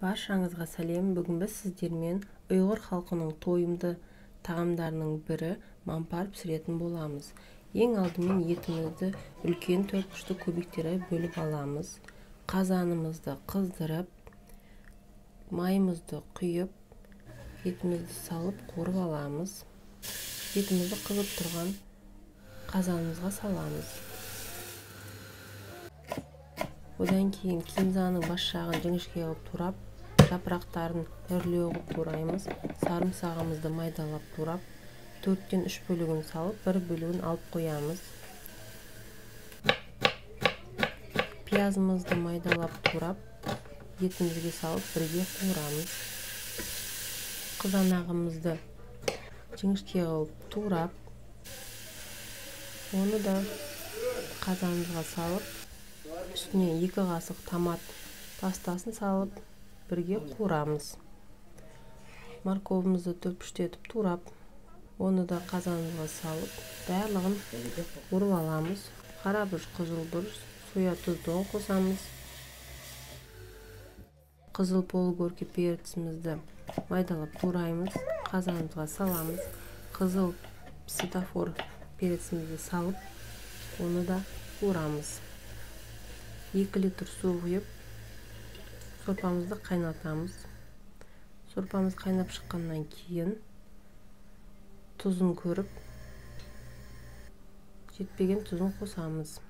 Баршаңызға сәлем. Бүгін біз сіздермен ұйғыр халқының тойымды тағамдарының бірі мампар пісіретін боламыз. Ең алдымен етімізді үлкен төртбұрышты кубиктерге бөліп аламыз. Қазанымызды қыздырып, майымызды құйып, етімізді салып қуырып аламыз. Етімізді қызып тұрған қазанымызға саламыз. Одан кейін кинзаның бас жағын жіңішке қылып турап, жапырақтарын ірілеу қылып тураймыз. Сарымсағымызды майдалап турап, 4-тен 3 бөлігін салып, 1 бөлігін алып қоямыз. Пиязымызды майдалап турап, етімізге салып бірге қуырамыз. Қызанағымызды жіңішке қылып турап, оны да қазанымызға салып, үстіне 2 қасық томат пастасын салып, бірге қуырамыз. Морковымызды төртбұрыштетіп турап, оны да қазанымызға салып, барлығын қуырып аламыз. Қара бұрыш, қызыл бұрыш, соя тұздығын қосамыз. Қызыл полугорки перцімізді майдалап тураймыз, қазанымызға саламыз. Қызыл светофор перцімізді салып, оны да қуырамыз. 2 литр су құйып, сорпамызды қайнатамыз. Сорпамыз қайнап шыққаннан кейін тұзын көріп, жетпеген тұзын қосамыз.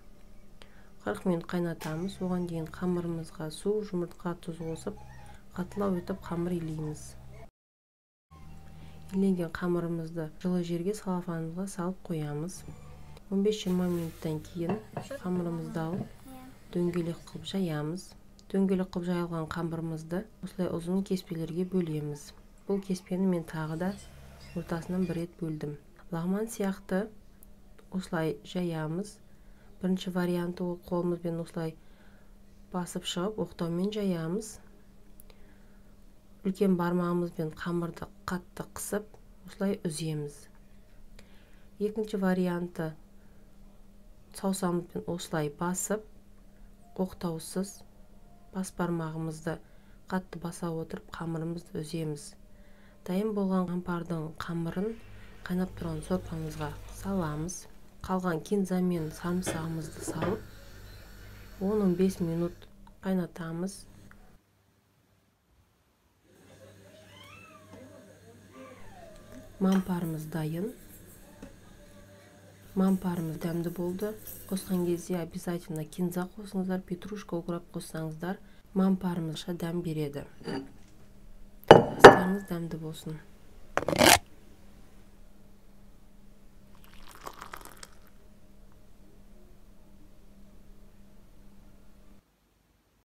40 минут қайнатамыз. Оған дейін қамырымызға су, жұмыртқа, тұз қосып, қаттылау етіп қамыр илейміз. Иленген қамырымызды жылы жерге салафанымызға салып қоямыз. 15-20 минуттан кейін қамырымызды алып, дөңгелек қылып жаямыз. Дөңгелек қылып жайылған қамырымызды осылай ұзын кеспелерге бөлеміз. Бұл кеспені мен тағы да ортасынан бір рет бөлдім. Лағман сияқты осылай жаямыз. Бірінші варианты ол қолымызбен осылай басып шығып, оқтаумен жаямыз. Үлкен бармағымызбен қамырды қатты қысып, осылай үземіз. Екінші варианты саусағымызбен осылай басып, оқтаусыз бас бармағымызды қатты баса отырып қамырымызды үземіз. Дайын болған қампардың қамырын қайнап тұрған сорпамызға саламыз. Қалған кинза мен сарымсағымызды салып, 10-15 минут қайнатамыз. Мампарымыз дайын. Мампарымыз дәмді болды. Қосқан кезде обязательно кинза қосыңыздар, петрушка, укроп қоссаңыздар, мампарымызға дәм береді. Астарыңыз дәмді болсын.